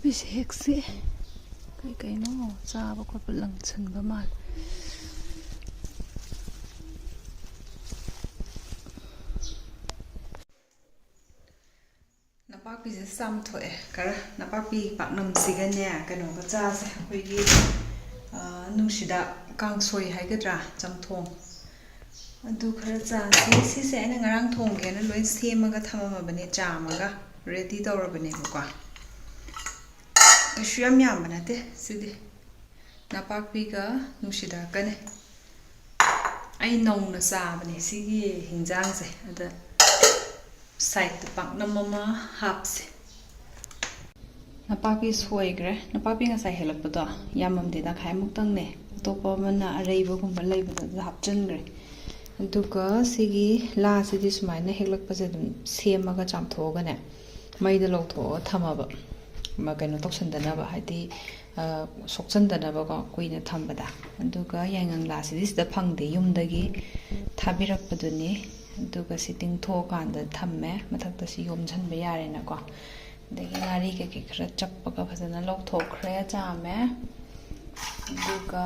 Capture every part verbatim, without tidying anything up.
ꯑꯩꯁꯦ ꯍꯦꯛꯁꯤ ꯀꯩ ꯀꯩꯅꯣ ꯆꯥꯕ ꯈꯣꯠꯄ ꯂꯪꯁꯟꯕ ꯃꯥꯜꯂꯦ꯫ ꯅꯄꯥꯛꯄꯤꯁꯦ ꯆꯥꯝꯊꯣꯛꯑꯦ ꯈꯔ꯫ ꯅꯄꯥꯛꯄꯤ ꯄꯥꯛꯅꯝꯁꯤꯒꯅꯦ ꯀꯩꯅꯣꯒ ꯆꯥꯁꯦ, ꯑꯩꯈꯣꯏꯒꯤ, ꯑ, ꯅꯨꯡꯁꯤꯗꯥꯛ ꯀꯥꯡꯁꯣꯏ ꯍꯥꯏꯒꯗ꯭ꯔꯥ, ꯆꯝꯊꯣꯡ, ꯑꯗꯨ ꯈꯔ ꯆꯥꯁꯤ꯫ ꯁꯤꯁꯦ ꯑꯩꯅ ꯉꯔꯥꯡ ꯊꯣꯡꯒꯦꯅ ꯂꯣꯏ ꯁꯦꯝꯃꯒ ꯊꯝꯃꯝꯃꯕꯅꯦ, ꯆꯥꯝꯃꯒ ꯔꯦꯗꯤ ꯇꯧꯔꯕꯅꯦꯕꯀꯣ꯫ ꯀꯩꯁꯨ ꯌꯥꯝ ꯌꯥꯝꯕ ꯅꯠꯇꯦ ꯁꯤꯗꯤ, ꯅꯄꯥꯛꯄꯤꯒ ꯅꯨꯡꯁꯤꯗꯥꯛꯀꯅꯦ꯫ ꯑꯩ ꯅꯧꯅ ꯆꯥꯕꯅꯦ ꯁꯤꯒꯤ ꯍꯤꯟꯖꯥꯡꯁꯦ꯫ ꯑꯗ ꯁꯥꯏꯠꯇ ꯄꯥꯛꯅꯝ ꯑꯃ ꯍꯥꯞꯁꯦ꯫ ꯅꯄꯥꯛꯄꯤ ꯁꯣꯏꯈ꯭ꯔꯦ꯫ ꯅꯄꯥꯛꯄꯤ ꯉꯁꯥꯏ ꯍꯦꯛꯂꯛꯄꯗꯣ ꯌꯥꯝꯃꯝꯗꯦ, ꯇꯪꯈꯥꯏꯃꯨꯛꯇꯪꯅꯦ꯫ ꯑꯇꯣꯞꯄ ꯑꯃꯅ ꯑꯔꯩꯕꯒꯨꯝꯕ ꯂꯩꯕꯗꯣ ꯑꯗꯨ ꯍꯥꯞꯆꯤꯟꯈ꯭ꯔꯦ꯫ ꯑꯗꯨꯒ ꯁꯤꯒꯤ ꯂꯥꯁꯤꯗꯤ ꯁꯨꯃꯥꯏꯅ ꯍꯦꯛꯂꯛꯄꯁꯦ ꯑꯗꯨꯝ ꯁꯦꯝꯃꯒ ꯆꯥꯝꯊꯣꯛꯑꯒꯅꯦ, ꯃꯩꯗ ꯂꯧꯊꯣꯛꯑꯒ ꯊꯝꯃꯕ, ꯃ-, ꯀꯩꯅꯣ ꯇꯧꯁꯟꯗꯅꯕ, ꯍꯥꯏꯗꯤ, ꯑ, ꯁꯣꯛꯆꯟꯗꯅꯕꯀꯣ, ꯀꯨꯏꯅ ꯊꯝꯕꯗ꯫ ꯑꯗꯨꯒ ꯌꯥꯏꯉꯪꯂꯥꯁꯤꯗꯤ ꯁꯤꯗ ꯐꯪꯗꯦ, ꯌꯨꯝꯗꯒꯤ ꯊꯥꯕꯤꯔꯛꯄꯗꯨꯅꯤ꯫ ꯑꯗꯨꯒ ꯁꯤ ꯇꯤꯡꯊꯣꯛꯑꯀꯥꯟꯗ ꯊꯝꯃꯦ, ꯃꯊꯛꯇ ꯁꯤ ꯌꯣꯝꯁꯤꯟꯕ ꯌꯥꯔꯦꯅꯀꯣ꯫ ꯑꯗꯒꯤ ꯉꯥꯔꯤ ꯀꯩꯀꯩ ꯈꯔ ꯆꯞꯄꯒ ꯐꯖꯅ ꯂꯧꯊꯣꯛꯈ꯭ꯔꯦ, ꯆꯥꯝꯃꯦ꯫ ꯑꯗꯨꯒ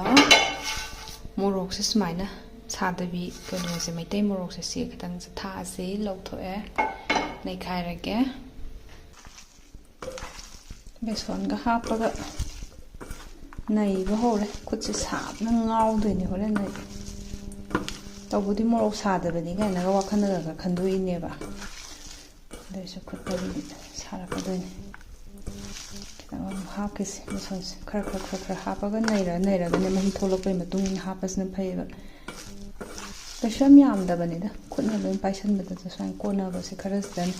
ꯃꯣꯔꯣꯛꯁꯦ ꯁꯨꯃꯥꯏꯅ ꯁꯥꯗꯕꯤ, ꯀꯩꯅꯣꯁꯦ, ꯃꯩꯇꯩ ꯃꯣꯔꯣꯛꯁꯦ ꯁꯤ ꯈꯤꯇꯪꯁꯦ ꯊꯥꯛꯑꯁꯤ, ꯂꯧꯊꯣꯛꯑꯦ, ꯅꯩꯈꯥꯏꯔꯒꯦ꯫ ꯕꯦꯁꯣꯟꯒ ꯍꯥꯞꯄꯒ ꯅꯩꯕ ꯍꯧꯔꯦ꯫ ꯈꯨꯠꯁꯦ ꯁꯥꯕꯅ ꯉꯥꯎꯗꯣꯏꯅꯦ ꯍꯣꯔꯦꯟ ꯑꯩ꯫ ꯇꯧꯕꯨꯗꯤ ꯃꯣꯔꯣꯛ ꯁꯥꯗꯕꯅꯤ ꯀꯥꯏꯅꯒ ꯋꯥꯈꯜꯗꯒ ꯈꯟꯗꯣꯛꯏꯅꯦꯕ꯫ ꯑꯗꯨꯏꯁꯨ ꯈꯨꯠꯇꯗꯤ ꯁꯥꯔꯛꯀꯗꯣꯏꯅꯤ꯫ ꯈꯤꯇꯪ ꯑꯃꯨꯛ ꯍꯥꯞꯈꯤꯁꯦ ꯕꯦꯁꯣꯟꯁꯦ꯫ ꯈꯔ ꯈꯔ ꯈꯔ ꯈꯔ ꯍꯥꯞꯄꯒ ꯅꯩꯔ ꯅꯩꯔꯒꯅꯦ, ꯃꯍꯤ ꯊꯣꯛꯂꯛꯄꯩ ꯃꯇꯨꯡ ꯏꯟꯅ ꯍꯥꯞꯄꯁꯤꯅ ꯐꯩꯌꯦꯕ꯫ ꯀꯩꯁꯨ ꯌꯥꯝ ꯌꯥꯝꯗꯕꯅꯤꯗ, ꯈꯨꯠꯅ ꯂꯣꯏ ꯄꯥꯏꯁꯟꯕꯗꯁꯨ ꯁꯨꯃꯥꯏꯅ ꯀꯣꯟꯅꯕꯁꯦ ꯈꯔꯁꯤꯗꯅꯤ꯫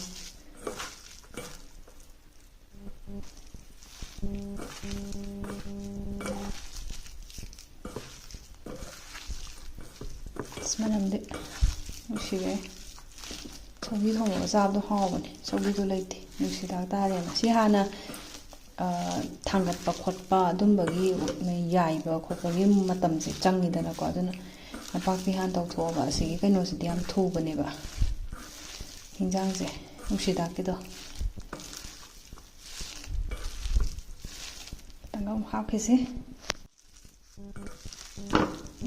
ꯑꯁ, ꯃꯅꯝꯗꯤ ꯅꯨꯡꯁꯤꯔꯦ꯫ ꯁꯧꯒ꯭ꯔꯤ ꯊꯣꯡꯕꯒ ꯆꯥꯕꯗꯣ ꯍꯥꯎꯕꯅꯦ꯫ ꯁꯧꯒ꯭ꯔꯤꯗꯣ ꯂꯩꯇꯦ, ꯅꯨꯡꯁꯤꯗꯥꯛ ꯇꯥꯔꯦꯅ꯫ ꯁꯤ ꯍꯥꯟꯅ, ꯑ, ꯊꯥꯡꯒꯠꯄ ꯈꯣꯠꯄ ꯑꯗꯨꯝꯕꯒꯤ ꯌꯥꯏꯕ ꯈꯣꯠꯄꯒꯤ ꯃꯇꯝꯁꯦ ꯆꯪꯉꯤꯗꯅꯀꯣ꯫ ꯑꯗꯨꯅ ꯅꯄꯥꯛꯄꯤ ꯍꯥꯟꯅ ꯇꯧꯊꯣꯛꯑꯕ꯫ ꯑꯁꯤꯒꯤ ꯀꯩꯅꯣꯁꯤꯗꯤ ꯌꯥꯝ ꯊꯨꯕꯅꯦꯕ, ꯍꯤꯟꯖꯥꯡꯁꯦ, ꯅꯨꯡꯁꯤꯗꯥꯛꯀꯤꯗꯣ꯫ ꯍꯥꯞꯈꯤꯁꯤ꯫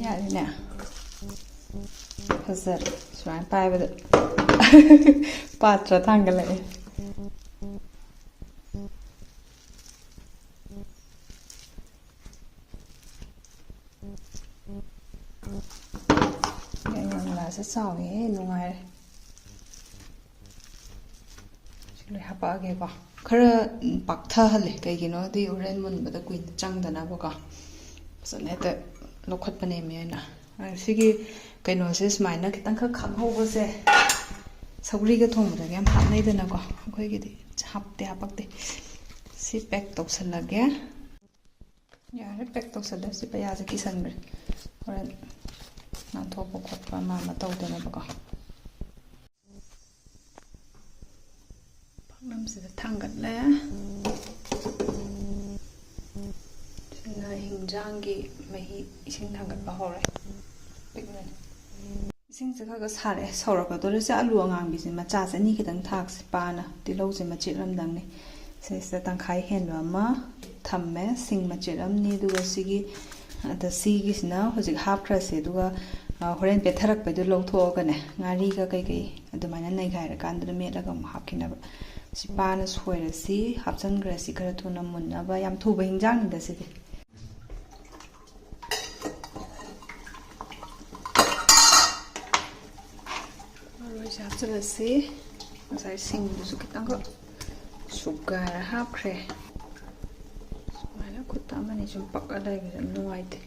ꯌꯥꯔꯦꯅꯦ꯫ ꯐꯖꯔꯦ꯫ ꯁꯨꯃꯥꯏꯅ ꯄꯥꯏꯕꯗ ꯄꯥꯇ꯭ꯔ ꯊꯥꯡꯒꯠꯂꯛꯑꯦ꯫ ꯌꯥꯏꯉꯪ ꯃꯅꯥꯁꯦ ꯆꯥꯎꯋꯦꯍꯦ, ꯅꯨꯡꯉꯥꯏꯔꯦ꯫ ꯁꯤ ꯂꯣꯏ ꯍꯥꯄꯛꯑꯒꯦꯀꯣ꯫ ꯈꯔ ꯄꯥꯛꯊꯍꯜꯂꯦ, ꯀꯩꯒꯤꯅꯣꯗꯤ ꯍꯣꯔꯦꯟ ꯃꯨꯟꯕꯗ ꯀꯨꯏꯅ ꯆꯪꯗꯅꯕꯀꯣ꯫ ꯐꯖꯅ ꯍꯦꯛꯇ ꯂꯧꯈꯠꯄꯅꯦꯃꯤ ꯑꯩꯅ꯫ ꯑ, ꯁꯤꯒꯤ ꯀꯩꯅꯣꯁꯦ ꯁꯨꯃꯥꯏꯅ ꯈꯤꯇꯪꯈꯛ ꯈꯥꯛꯍꯧꯕꯁꯦ ꯁꯧꯒ꯭ꯔꯤꯒ ꯊꯣꯡꯕꯗꯒ ꯌꯥꯝ ꯍꯥꯞꯅꯩꯗꯅꯀꯣ꯫ ꯑꯩꯈꯣꯏꯒꯤꯗꯤ ꯍꯥꯞꯇꯦ, ꯍꯥꯄꯛꯇꯦ꯫ ꯁꯤ ꯄꯦꯛ ꯇꯧꯁꯜꯂꯒꯦ꯫ ꯌꯥꯔꯦ, ꯄꯦꯛ ꯇꯧꯁꯜꯂꯦ꯫ ꯁꯤ ꯄꯩꯌꯥꯁꯦ ꯀꯤꯁꯟꯈ꯭ꯔꯦ, ꯍꯣꯔꯦꯟ ꯅꯥꯟꯊꯣꯛꯄ ꯈꯣꯠꯄ ꯑꯃ ꯑꯃ ꯇꯧꯗꯅꯕꯀꯣ꯫ ꯄꯥꯛꯅꯝꯁꯤꯗ ꯊꯥꯡꯒꯠꯂꯦ꯫ ꯁꯤꯅ ꯍꯤꯟꯖꯥꯡꯒꯤ ꯃꯍꯤ, ꯏꯁꯤꯡ ꯊꯥꯡꯒꯠꯄ ꯍꯧꯔꯦ꯫ ꯄꯤꯛꯅꯅꯦ꯫ ꯏꯁꯤꯡꯁꯦ ꯈꯔ ꯈꯔ ꯁꯥꯔꯛꯑꯦ, ꯁꯧꯔꯛꯀꯗꯧꯔꯦ꯫ ꯁꯤ ꯑꯂꯨ ꯑꯉꯥꯡꯕꯤꯁꯦ ꯃꯆꯥꯁꯦ ꯑꯅꯤ ꯈꯤꯇꯪ ꯊꯥꯛꯁꯦ, ꯄꯥꯅ꯫ ꯇꯤꯜꯍꯧꯁꯦ ꯃꯆꯦꯠ ꯑꯃꯗꯪꯅꯦ꯫ ꯁꯤꯁꯤꯗ ꯇꯪꯈꯥꯏ ꯍꯦꯟꯕ ꯑꯃ ꯊꯝꯃꯦ꯫ ꯁꯤꯡ ꯃꯆꯦꯠ ꯑꯃꯅꯤ, ꯑꯗꯨꯒ ꯁꯤꯒꯤ, ꯑꯗ ꯁꯤꯒꯤꯁꯤꯅ ꯍꯧꯖꯤꯛ ꯍꯥꯞꯈ꯭ꯔꯁꯦ, ꯑꯗꯨꯒ, ꯑ, ꯍꯣꯔꯦꯟ ꯄꯦꯠꯊꯔꯛꯄꯩꯗꯣ ꯂꯧꯊꯣꯛꯑꯒꯅꯦ, ꯉꯥꯔꯤꯒ ꯀꯩꯀꯩ ꯑꯗꯨꯃꯥꯏꯅ ꯅꯩꯒꯥꯏꯔꯀꯥꯟꯗ ꯃꯦꯠꯂꯒ ꯑꯃꯨꯛ ꯍꯥꯞꯈꯤꯅꯕ꯫ ꯁꯤ ꯄꯥꯅ ꯁꯣꯏꯔꯁꯤ, ꯍꯥꯞꯆꯟꯈ꯭ꯔꯁꯤ ꯈꯔ ꯊꯨꯅ ꯃꯨꯟꯅꯕ꯫ ꯌꯥꯝ ꯊꯨꯕ ꯍꯤꯟꯖꯥꯡꯅꯤꯗ ꯁꯤꯗꯤ꯫ ꯃꯔꯣꯏꯁꯦ ꯍꯥꯞꯆꯤꯜꯂꯁꯤ꯫ ꯉꯁꯥꯏ ꯁꯤꯡꯗꯨꯁꯨ ꯈꯤꯇꯪꯈꯛ ꯁꯨꯒꯥꯏꯔ ꯍꯥꯞꯈ꯭ꯔꯦ꯫ ꯁꯨꯃꯥꯏꯅ ꯈꯨꯠꯇ ꯑꯃꯅꯤ ꯁꯨꯝ ꯄꯛꯑ ꯂꯩꯕꯁꯦ ꯌꯥꯝ ꯅꯨꯡꯉꯥꯏꯇꯦ꯫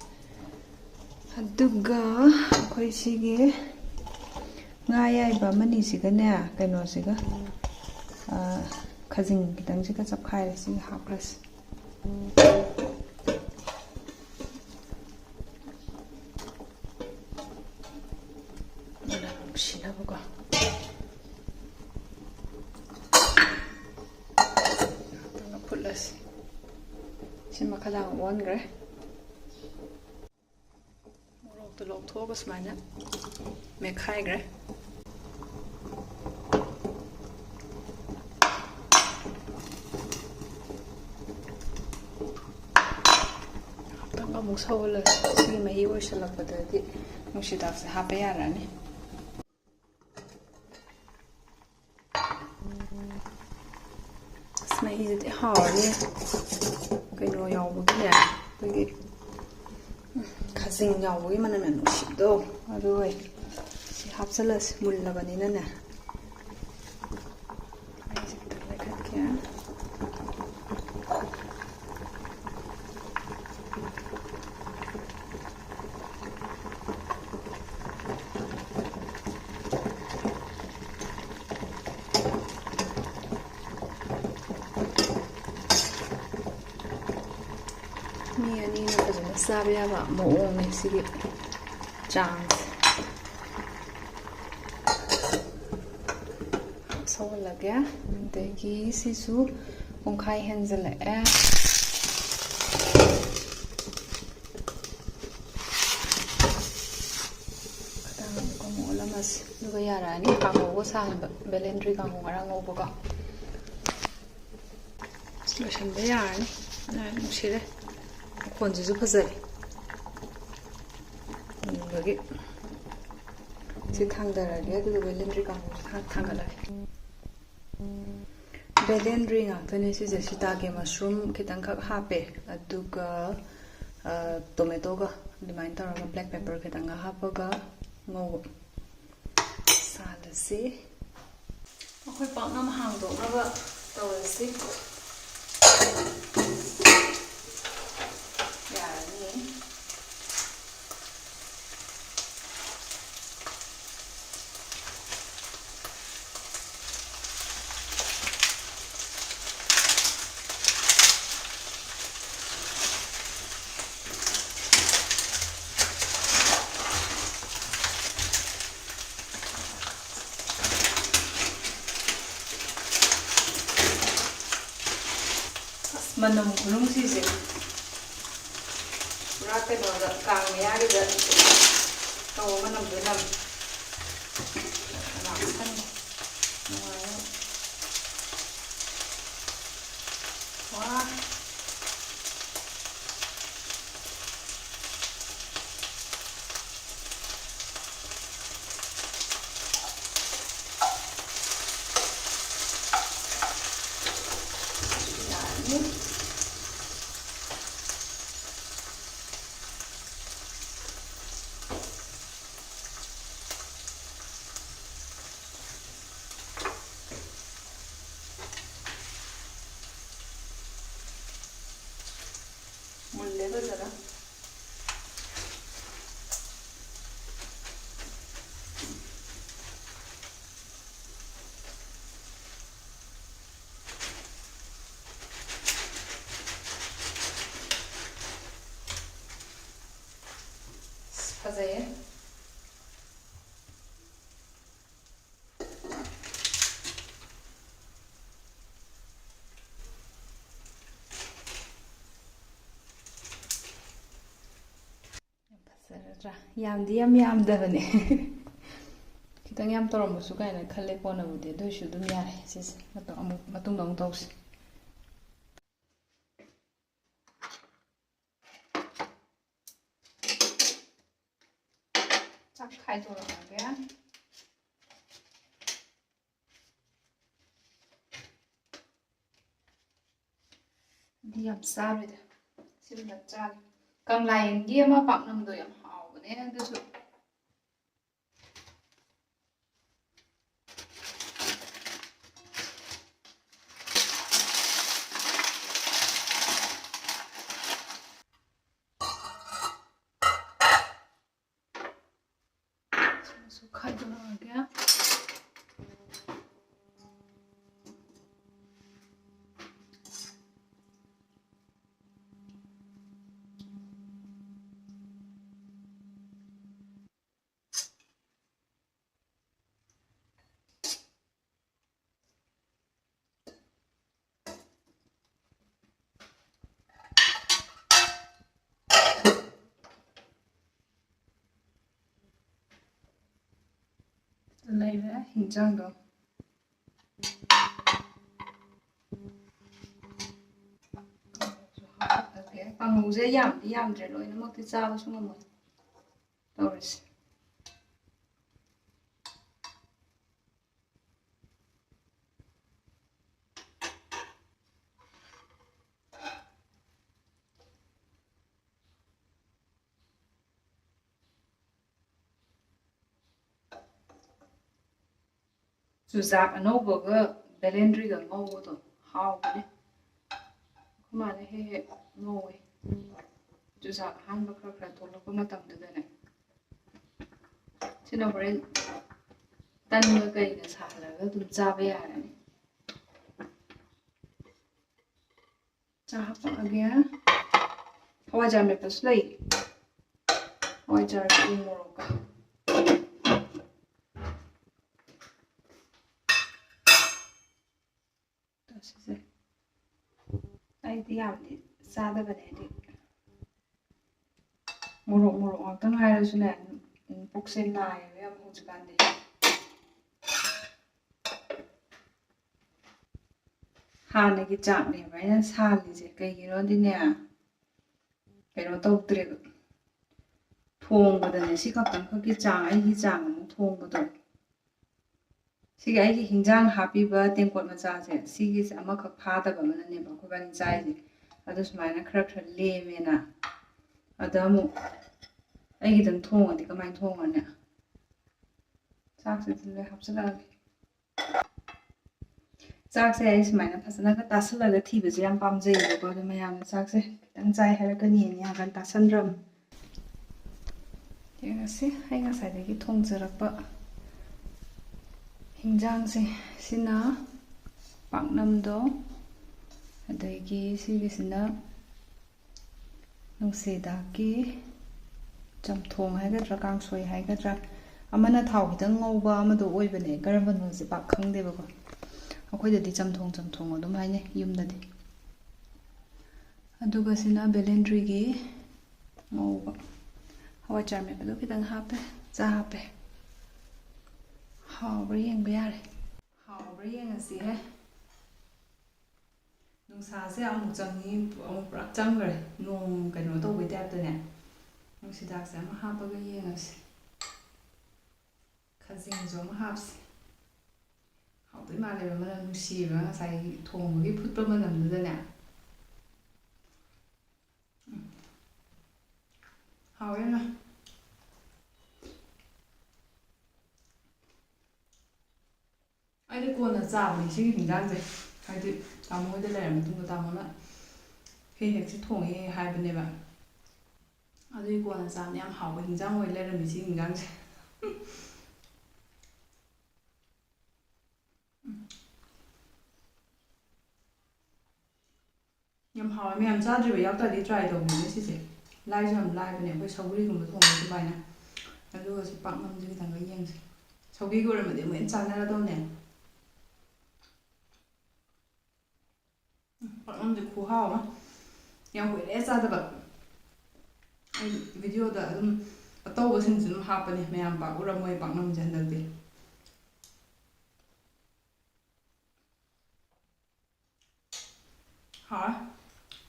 ꯑꯗꯨꯒ ꯑꯩꯈꯣꯏ ꯁꯤꯒꯤ ꯉꯥ ꯑꯌꯥꯏꯕ ꯑꯃꯅꯤꯁꯤꯒꯅꯦ, ꯀꯩꯅꯣꯁꯤꯒ, ꯑ, ꯈꯖꯤꯡ ꯈꯤꯇꯪꯁꯤꯒ ꯆꯞꯈꯥꯏꯔꯦ, ꯁꯤꯒ ꯍꯥꯞꯈ꯭ꯔꯁꯤ꯫ ꯃꯅꯝ ꯅꯨꯡꯁꯤꯅꯕꯀꯣ꯫ ꯉꯥꯛꯇꯪꯒ ꯐꯨꯠꯂꯁꯤ꯫ ꯁꯤ ꯃꯈꯥꯗ ꯑꯃꯨꯛ ꯑꯣꯟꯈ꯭ꯔꯦ꯫ ꯃꯣꯔꯣꯛꯇꯣ ꯂꯧꯊꯣꯛꯑꯒ ꯁꯨꯃꯥꯏꯅ ꯃꯦꯠꯈꯥꯏꯈ꯭ꯔꯦ꯫ ꯁꯧꯍꯜꯂꯁꯤ꯫ ꯁꯤꯒꯤ ꯃꯍꯤ ꯑꯣꯏꯁꯜꯂꯛꯄꯗꯗꯤ ꯅꯨꯡꯁꯤꯗꯥꯛꯁꯦ ꯍꯥꯞꯄ ꯌꯥꯔꯅꯤ꯫ ꯑꯁ, ꯃꯍꯤꯁꯤꯗꯤ ꯍꯥꯎꯔꯅꯤ꯫ ꯀꯩꯅꯣ ꯌꯥꯎꯕꯒꯤꯅꯦ, ꯑꯩꯈꯣꯏꯒꯤ ꯈꯥꯖꯤꯡ ꯌꯥꯎꯕꯒꯤ ꯃꯅꯝ ꯌꯥꯝ ꯅꯨꯡꯁꯤꯕꯗꯣ꯫ ꯑꯗꯨ ꯑꯣꯏ꯫ ꯁꯤ ꯍꯥꯞꯆꯜꯂꯁꯤ, ꯃꯨꯜꯂꯕꯅꯤꯅꯅꯦ꯫ ꯃꯩꯁꯦ ꯈꯤꯇꯪ ꯂꯩꯈꯠꯀꯦ꯫ ꯃꯤ ꯑꯅꯤꯅ ꯐꯖꯅ ꯆꯥꯕ ꯌꯥꯕ ꯃꯑꯣꯡꯅꯦ ꯁꯤꯒꯤ ꯆꯥꯡꯁꯦ꯫ ꯁꯧꯍꯜꯂꯒꯦ꯫ ꯑꯗꯒꯤ ꯁꯤꯁꯨ ꯄꯨꯡꯈꯥꯏ ꯍꯦꯟꯖꯜꯂꯛꯑꯦ꯫ ꯈꯤꯇꯪ ꯑꯃꯨꯛ ꯑꯣꯠꯂꯝꯃꯁꯤ꯫ ꯑꯗꯨꯒ ꯌꯥꯔꯛꯑꯅꯤ ꯀꯥꯡꯍꯧꯒ ꯁꯥꯍꯟꯕ, ꯕꯦꯂꯦꯟꯗ꯭ꯔꯤ ꯀꯥꯡꯍꯧ ꯉꯔꯥꯡ ꯉꯧꯕꯀꯣ꯫ ꯂꯣꯏꯁꯟꯕ ꯌꯥꯔꯅꯤ꯫ ꯑ, ꯅꯨꯡꯁꯤꯔꯦ꯫ ꯃꯈꯣꯟꯁꯤꯁꯨ ꯐꯖꯔꯦ꯫ ꯃꯨꯟꯕꯒꯤ꯫ ꯁꯤ ꯊꯥꯡꯗꯔꯒꯦ, ꯑꯗꯨꯒ ꯕꯦꯂꯦꯟꯗ꯭ꯔꯤ ꯀꯥꯡꯍꯧꯁꯦ ꯊꯥ-, ꯊꯥꯡꯒꯠꯂꯒꯦ꯫ ꯕꯦꯂꯦꯟꯗ꯭ꯔꯤ ꯉꯥꯛꯇꯅꯦ ꯁꯤꯁꯦ꯫ ꯁꯤꯇꯥꯒꯦ ꯃꯁꯔꯨꯝ ꯈꯤꯇꯪꯈꯛ ꯍꯥꯞꯄꯦ, ꯑꯗꯨꯒ, ꯑ, ꯇꯣꯃꯦꯇꯣꯒ ꯑꯗꯨꯃꯥꯏꯅ ꯇꯧꯔꯒ ꯕ꯭ꯂꯦꯛ ꯄꯦꯄꯔ ꯈꯤꯇꯪꯒ ꯍꯥꯞꯄꯒ ꯉꯧꯕ꯫ ꯁꯥꯍꯜꯂꯁꯤ꯫ ꯑꯩꯈꯣꯏ ꯄꯥꯛꯅꯝ ꯍꯥꯡꯗꯣꯛꯅꯕ ꯇꯧꯔꯁꯤ꯫ ꯌꯥꯔꯅꯤ꯫ ꯑꯁ, ꯃꯅꯝ ꯈꯨꯅꯨꯡꯁꯤꯁꯦ ꯄꯨꯔꯥ ꯀꯩꯅꯣꯗ, ꯀꯥꯡ ꯃꯌꯥꯒꯤꯗ ꯇꯧꯕ ꯃꯅꯝꯗꯣ ꯅꯝꯃꯦ꯫ ꯀꯅꯥ ꯈꯪꯅꯤ? ꯅꯨꯡꯉꯥꯏꯅꯤ꯫ ꯋꯥ꯫ ꯅꯠꯇ꯭ꯔꯥ? ꯌꯥꯝꯗꯤ ꯌꯥꯝ ꯌꯥꯝꯗꯕꯅꯦ꯫ ꯈꯤꯇꯪ ꯌꯥꯝ ꯇꯧꯔꯝꯕꯁꯨ ꯀꯥꯏꯅ ꯈꯜꯂꯦ ꯀꯣꯟꯅꯕꯨꯗꯤ, ꯑꯗꯨ ꯑꯣꯏꯁꯨ ꯑꯗꯨꯝ ꯌꯥꯔꯦ꯫ ꯁꯤꯁꯦ ꯃꯇꯨꯡ ꯑꯃꯨꯛ, ꯃꯇꯨꯡꯗ ꯑꯃꯨꯛ ꯇꯧꯁꯤ꯫ ꯆꯥꯛ ꯈꯥꯏꯗꯣꯔꯛꯑꯒꯦ꯫ ꯑꯗꯨꯗꯤ ꯌꯥꯝ ꯆꯥꯔꯣꯏꯗ꯫ ꯁꯤꯃ ꯆꯥꯒꯦ꯫ ꯀꯪꯂꯥ ꯌꯦꯟꯒꯤ ꯑꯃ ꯄꯥꯛꯅꯝꯗꯣ ꯌꯥꯝ ꯍꯥꯎꯕꯅꯦ ꯑꯗꯨꯁꯨ꯫ ꯁꯤꯃꯁꯨ ꯈꯥꯏꯗꯣꯛꯑꯒꯦ꯫ ꯂꯩꯔꯦ ꯍꯤꯟꯖꯥꯡꯗꯣ꯫ ꯀꯥꯡꯍꯧꯁꯦ ꯌꯥꯝꯗꯤ ꯌꯥꯝꯗ꯭ꯔꯦ, ꯂꯣꯏꯅꯃꯛꯇꯤ ꯆꯥꯕꯁꯨ ꯉꯝꯃꯣꯏ ꯇꯧꯔꯤꯁꯦ꯫ ꯆꯨꯖꯥꯛ ꯑꯅꯧꯕꯒ ꯕꯦꯂꯦꯟꯗ꯭ꯔꯤꯒ ꯉꯧꯕꯗꯣ ꯍꯥꯎꯕꯅꯦ꯫ ꯑꯩꯈꯣꯏ ꯃꯥꯅ ꯍꯦꯛ ꯍꯦꯛ ꯉꯧꯋꯦ꯫ ꯆꯨꯖꯥꯛ ꯑꯍꯥꯟꯕ ꯈꯔ ꯈꯔ ꯊꯣꯛꯂꯛꯄ ꯃꯇꯝꯗꯨꯗꯅꯦ꯫ ꯁꯤꯅ ꯍꯣꯔꯦꯟ ꯇꯟꯒ ꯀꯩꯒ ꯁꯥꯍꯜꯂꯒ ꯑꯗꯨꯝ ꯆꯥꯕ ꯌꯥꯔꯅꯤ꯫ ꯆꯥ ꯍꯥꯞꯄꯛꯑꯒꯦ꯫ ꯍꯋꯥꯏꯖꯥꯔ ꯃꯦꯠꯄꯁꯨ ꯂꯩ꯫ ꯍꯋꯥꯏꯖꯥꯔꯒ ꯎ ꯃꯣꯔꯣꯛꯀ꯫ ꯁꯤꯁꯦ ꯑꯩꯗꯤ ꯌꯥꯝꯗꯤ ꯆꯥꯗꯕꯅꯦ, ꯍꯥꯏꯗꯤ ꯃꯣꯔꯣꯛ ꯃꯣꯔꯣꯛ ꯉꯥꯛꯇ ꯉꯥꯏꯔꯁꯨꯅꯦ, ꯎꯝ, ꯄꯨꯛꯁꯦ ꯅꯥꯏꯌꯦꯕ ꯌꯥꯝ ꯍꯧꯖꯤꯛꯀꯥꯟꯗꯤ꯫ ꯍꯥꯟꯅꯒꯤ ꯆꯥꯛꯅꯦꯕ ꯑꯩꯅ ꯁꯥꯜꯂꯤꯁꯦ꯫ ꯀꯩꯒꯤꯅꯣꯗꯤꯅꯦ, ꯀꯩꯅꯣ ꯇꯧꯗ꯭ꯔꯦꯕ꯫ ꯊꯣꯡꯕꯗꯅꯦ, ꯁꯤ ꯈꯛꯇꯪ ꯈꯛꯀꯤ ꯆꯥꯡ, ꯑꯩꯒꯤ ꯆꯥꯡ ꯑꯃꯨꯛ ꯊꯣꯡꯕꯗꯣ꯫ ꯁꯤꯒꯤ ꯑꯩꯒꯤ ꯍꯤꯟꯖꯥꯡ ꯍꯥꯞꯄꯤꯕ ꯇꯦꯡꯀꯣꯠ ꯃꯆꯥꯁꯦ, ꯁꯤꯒꯤꯁꯦ ꯑꯃꯈꯛ ꯐꯥꯗꯕ ꯑꯃꯅꯅꯦꯕ ꯑꯩꯈꯣꯏꯕꯥꯅꯤ ꯆꯥꯏꯁꯦ꯫ ꯑꯗꯨ ꯁꯨꯃꯥꯏꯅ ꯈꯔ ꯈꯔ ꯂꯦꯝꯃꯦꯅ꯫ ꯑꯗ ꯑꯃꯨꯛ ꯑꯩꯒꯤꯗꯪ ꯊꯣꯡꯉꯗꯤ ꯀꯃꯥꯏꯅ ꯊꯣꯡꯉꯅꯤ? ꯆꯥꯛꯁꯦ ꯑꯗꯨꯝ ꯂꯣꯏ ꯍꯥꯞꯆꯤꯜꯂꯛꯑꯒꯦ꯫ ꯆꯥꯛꯁꯦ ꯑꯩ ꯁꯨꯃꯥꯏꯅ ꯐꯖꯅꯒ ꯇꯥꯁꯜꯂꯒ ꯊꯤꯕꯁꯦ ꯌꯥꯝ ꯄꯥꯝꯖꯩꯌꯦꯕꯀꯣ꯫ ꯑꯗꯣ ꯃꯌꯥꯝꯅ ꯆꯥꯛꯁꯦ ꯈꯤꯇꯪ ꯆꯥꯏ ꯍꯥꯏꯔꯛꯀꯅꯤꯅ ꯌꯥꯝ ꯀꯟꯅ ꯇꯥꯁꯟꯗ꯭ꯔꯕ꯫ ꯌꯦꯡꯉꯁꯤ, ꯑꯩ ꯉꯁꯥꯏꯗꯒꯤ ꯊꯣꯡꯖꯔꯛꯄ ꯍꯤꯟꯖꯥꯡꯁꯦ꯫ ꯁꯤꯅ ꯄꯥꯛꯅꯝꯗꯣ, ꯑꯗꯒꯤ ꯁꯤꯒꯤꯁꯤꯅ ꯅꯨꯡꯁꯤꯗꯥꯛꯀꯤ ꯆꯝꯊꯣꯡ ꯍꯥꯏꯒꯗ꯭ꯔꯥ, ꯀꯥꯡꯁꯣꯏ ꯍꯥꯏꯒꯗ꯭ꯔꯥ, ꯑꯃꯅ ꯊꯥꯎ ꯈꯤꯇꯪ ꯉꯧꯕ ꯑꯃꯗꯣ ꯑꯣꯏꯕꯅꯦ꯫ ꯀꯔꯝꯕꯅꯣꯁꯦ ꯄꯥꯛ ꯈꯪꯗꯦꯕꯀꯣ꯫ ꯑꯩꯈꯣꯏꯗꯗꯤ ꯆꯝꯊꯣꯡ, ꯆꯝꯊꯣꯡ ꯑꯗꯨꯝ ꯍꯥꯏꯅꯩ ꯌꯨꯝꯗꯗꯤ꯫ ꯑꯗꯨꯒ ꯁꯤꯅ ꯕꯦꯂꯦꯟꯗ꯭ꯔꯤꯒꯤ ꯉꯧꯕ꯫ ꯍꯋꯥꯏꯖꯥꯔ ꯃꯦꯠꯄꯗꯣ ꯈꯤꯇꯪ ꯍꯥꯞꯄꯦ, ꯆꯥ ꯍꯥꯞꯄꯦ꯫ ꯍꯥꯎꯕ꯭ꯔꯥ ꯌꯦꯡꯕ ꯌꯥꯔꯦ꯫ ꯍꯥꯎꯕ꯭ꯔꯥ ꯌꯦꯡꯉꯁꯤꯍꯦ꯫ ꯅꯨꯡꯁꯥꯁꯦ ꯑꯃꯨꯛ ꯆꯪꯉꯤ, ꯑꯃꯨꯛ ꯄꯨꯔꯥ ꯆꯪꯈ꯭ꯔꯦ꯫ ꯅꯣꯡ ꯀꯩꯅꯣ ꯇꯧꯕꯩ ꯇꯥꯏꯞꯇꯅꯦ꯫ ꯅꯨꯡꯁꯤꯗꯥꯛꯁꯦ ꯑꯃ ꯍꯥꯞꯄꯒ ꯌꯦꯡꯉꯁꯤ꯫ ꯈꯖꯤꯡꯁꯨ ꯑꯃ ꯍꯥꯞꯁꯤ꯫ ꯍꯥꯎꯗꯣꯏ ꯃꯥꯜꯂꯦꯕ, ꯃꯅꯝ ꯅꯨꯡꯁꯤꯌꯦꯕ ꯉꯁꯥꯏ ꯊꯣꯡꯕꯒꯤ ꯐꯨꯠꯄ ꯃꯅꯝꯗꯨꯗꯅꯦ꯫ ꯎꯝ꯫ ꯍꯥꯎꯋꯦ ꯌꯥꯝꯅ꯫ ꯑꯩꯗꯤ ꯀꯣꯟꯅ ꯆꯥꯕꯅꯦ ꯁꯤꯒꯤ ꯍꯤꯟꯖꯥꯡꯁꯦ꯫ ꯍꯥꯏꯗꯤ ꯇꯥꯃꯣ ꯍꯣꯏꯗ ꯂꯩꯔ ꯃꯇꯨꯡꯗ ꯇꯥꯃꯣꯅ ꯍꯦꯛ ꯍꯦꯛꯁꯦ ꯊꯣꯡꯉꯦ ꯍꯥꯏꯕꯅꯦꯕ꯫ ꯑꯗꯨꯒꯤ ꯀꯣꯟꯅ ꯆꯥꯕꯅꯦ꯫ ꯌꯥꯝ ꯍꯥꯎꯕ ꯍꯤꯟꯖꯥꯡ ꯑꯣꯏ ꯂꯩꯔꯝꯃꯦ ꯁꯤꯒꯤ ꯍꯤꯟꯖꯥꯡꯁꯦ꯫ ꯌꯥꯝ ꯍꯥꯎꯋꯦ꯫ ꯃꯌꯥꯝ ꯆꯥꯗ꯭ꯔꯤꯕ ꯌꯥꯎ ꯇꯥꯔꯗꯤ try ꯇꯧꯕꯤꯌꯨꯅꯦ ꯁꯤꯁꯦ꯫ ꯂꯥꯏꯁꯨ ꯌꯥꯝ ꯂꯥꯏꯕꯅꯦ, ꯑꯩꯈꯣꯏ ꯁꯧꯒ꯭ꯔꯤꯒꯨꯝꯕ ꯊꯣꯡꯕ ꯑꯗꯨꯃꯥꯏꯅ꯫ ꯑꯗꯨꯒ ꯁꯤ ꯄꯥꯛꯅꯝꯁꯦ ꯈꯤꯇꯪꯒ ꯌꯦꯡꯁꯦ꯫ ꯁꯧꯒ꯭ꯔꯤꯒ ꯑꯣꯏꯔꯝꯃꯗꯤ ꯑꯃꯨꯛ ꯍꯦꯟꯅ ꯆꯥꯟꯅꯔꯗꯧꯅꯦ꯫ ꯎꯝ, ꯄꯥꯛꯅꯝꯁꯦ ꯈꯨꯍꯥꯎ ꯑꯃ꯫ ꯌꯥꯝ ꯀꯨꯏꯔꯦ ꯆꯥꯗꯕ꯫ ꯚꯤꯗꯤꯑꯣꯗ ꯑꯗꯨꯝ ꯑꯇꯧꯕꯁꯤꯡꯁꯨ ꯑꯗꯨꯝ ꯍꯥꯞꯄꯅꯦ, ꯃꯌꯥꯝ ꯄꯥꯛ ꯎꯔꯝꯃꯣꯏ ꯄꯥꯛꯅꯝꯁꯦ ꯍꯟꯗꯛꯇꯤ꯫ ꯍꯥꯎꯋꯦ꯫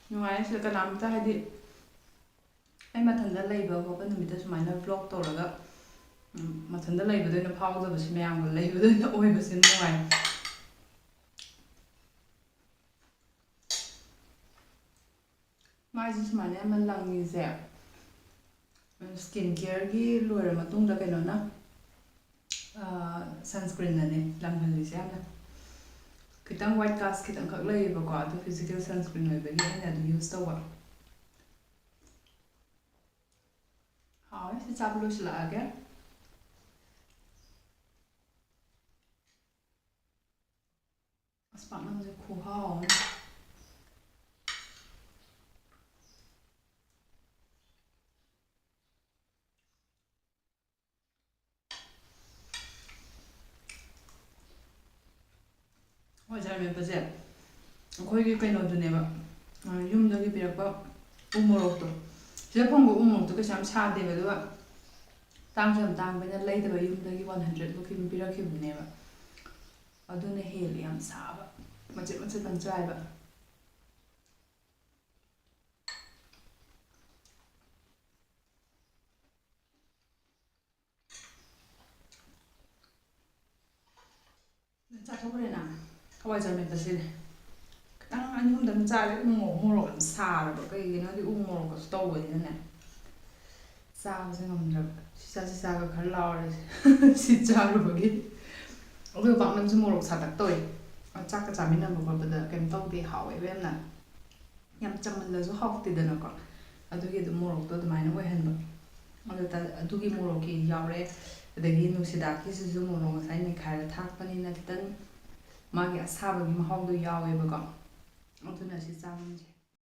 ꯅꯨꯡꯉꯥꯏꯌꯦ ꯁꯤꯗ ꯀꯅꯥꯝꯇ, ꯍꯥꯏꯗꯤ, ꯑꯩ ꯃꯊꯟꯗ ꯂꯩꯕ ꯈꯣꯠꯄ ꯅꯨꯃꯤꯠꯇ ꯁꯨꯃꯥꯏꯅ ꯕ꯭ꯂꯣꯛ ꯇꯧꯔꯒ, ꯎꯝ, ꯃꯊꯟꯗ ꯂꯩꯕꯗ ꯑꯣꯏꯅ ꯐꯥꯎꯗꯕꯁꯤ, ꯃꯌꯥꯝꯒ ꯂꯩꯕꯗ ꯑꯣꯏꯅ ꯑꯣꯏꯕꯁꯤ ꯅꯨꯡꯉꯥꯏ꯫ ꯃꯥꯏꯁꯦ ꯁꯨꯃꯥꯏꯅ ꯌꯥꯝꯅ ꯂꯪꯉꯤꯁꯦ, ꯁ꯭ꯀꯤꯟ ꯀꯤꯌꯔꯒꯤ ꯂꯣꯏꯔ ꯃꯇꯨꯡꯗ ꯀꯩꯅꯣꯅ, ꯁꯟꯁꯀ꯭ꯔꯤꯟꯅꯅꯦ ꯂꯪꯍꯜꯂꯤꯁꯦ ꯌꯥꯝꯅ꯫ ꯈꯤꯇꯪ ꯋꯥꯏꯠ ꯀꯥꯁ ꯈꯤꯇꯪꯈꯛ ꯂꯩꯌꯦꯕꯀꯣ, ꯑꯗꯨ ꯐꯤꯖꯤꯀꯦꯜ ꯁꯟꯁꯀ꯭ꯔꯤꯟ ꯑꯣꯏꯕꯒꯤ ꯑꯩꯅ ꯑꯗꯨ ꯌꯨꯁ ꯇꯧꯕ꯫ ꯍꯥꯎꯋꯦ, ꯁꯤ ꯆꯥꯕ ꯂꯣꯏꯁꯤꯜꯂꯛꯑꯒꯦ꯫ ꯑꯁ, ꯄꯥꯛꯅꯝꯁꯦ ꯈꯨꯍꯥꯎ ꯑꯃ꯫ ꯍꯋꯥꯏꯖꯥꯔ ꯃꯦꯠꯄꯁꯦ ꯑꯩꯈꯣꯏꯒꯤ ꯀꯩꯅꯣꯗꯨꯅꯦꯕ, ꯑ, ꯌꯨꯝꯗꯒꯤ ꯄꯤꯔꯛꯄ ꯎ ꯃꯣꯔꯣꯛꯇꯣ꯫ ꯁꯤꯗ ꯐꯪꯕ ꯎ ꯃꯣꯔꯣꯛꯇꯣ ꯀꯩꯁꯨ ꯌꯥꯝ ꯁꯥꯗꯦꯕ, ꯑꯗꯨꯒ ꯇꯥꯡꯁꯨ ꯌꯥꯝ ꯇꯥꯡꯕꯅꯤꯅ ꯂꯩꯗꯕ, ꯌꯨꯝꯗꯒꯤ ꯋꯥꯟ ꯍꯟꯗ꯭ꯔꯦꯠ ꯃꯨꯛꯀꯤ ꯑꯗꯨꯝ ꯄꯤꯔꯛꯈꯤꯕꯅꯦꯕ꯫ ꯑꯗꯨꯅ ꯍꯦꯜꯂꯤ ꯌꯥꯝ ꯁꯥꯕ, ꯃꯆꯦꯠ ꯃꯆꯦꯠꯇꯪ ꯆꯥꯏꯕ꯫ ꯆꯥꯊꯣꯛꯈ꯭ꯔꯦꯅ ꯍꯋꯥꯏꯖꯥꯔ ꯃꯦꯠꯄꯁꯤꯗꯤ꯫ ꯈꯤꯇꯪ ꯑꯅꯤ ꯑꯍꯨꯝꯗꯪ ꯆꯥꯔꯦ꯫ ꯎ ꯃꯣꯔꯣꯛ, ꯃꯣꯔꯣꯛ ꯌꯥꯝ ꯁꯥꯔꯕ, ꯀꯩꯒꯤꯅꯣꯗꯤ ꯎ ꯃꯣꯔꯣꯛꯀꯁꯨ ꯇꯧꯕꯅꯤꯅꯅꯦ ꯆꯥꯕꯁꯦ ꯉꯝꯗ꯭ꯔꯕ꯫ ꯁꯤ ꯆꯥ, ꯁꯤ ꯆꯥꯒ ꯈꯔ ꯂꯥꯎꯔꯦ꯫ ꯁꯤ ꯆꯥꯔꯨꯕꯒꯤ꯫ ꯑꯩꯈꯣꯏ ꯄꯥꯛꯅꯝꯁꯨ ꯃꯣꯔꯣꯛ ꯁꯥꯇꯛ ꯇꯧꯋꯦ꯫ ꯆꯥꯛꯀ ꯆꯥꯃꯤꯟꯅꯕ ꯈꯣꯠꯄꯗ ꯀꯩꯅꯣ ꯇꯧꯗꯦ, ꯍꯥꯎꯋꯦꯕ ꯌꯥꯝꯅ꯫ ꯌꯥꯝ ꯆꯝꯃꯜꯂꯁꯨ ꯍꯥꯎꯇꯦꯗꯅꯀꯣ꯫ ꯑꯗꯨꯒꯤ ꯑꯗꯨꯝ ꯃꯣꯔꯣꯛꯇꯣ ꯑꯗꯨꯃꯥꯏꯅ ꯑꯣꯏꯍꯟꯕ꯫ ꯑꯗꯨ ꯇ-, ꯑꯗꯨꯒꯤ ꯃꯣꯔꯣꯛꯀꯤ ꯌꯥꯎꯔꯦ꯫ ꯑꯗꯒꯤ ꯅꯨꯡꯁꯤꯗꯥꯛꯀꯤꯁꯤꯁꯨ ꯃꯣꯔꯣꯛ ꯉꯁꯥꯏ ꯅꯩꯈꯥꯏꯔ ꯊꯥꯛꯄꯅꯤꯅ ꯈꯤꯇꯪ ꯃꯥꯒꯤ ꯑꯁꯥꯕꯒꯤ ꯃꯍꯥꯎꯗꯣ ꯌꯥꯎꯋꯦꯕꯀꯣ꯫ ꯑꯗꯨꯅ ꯁꯤ ꯆꯥꯅꯤꯡꯗꯦ꯫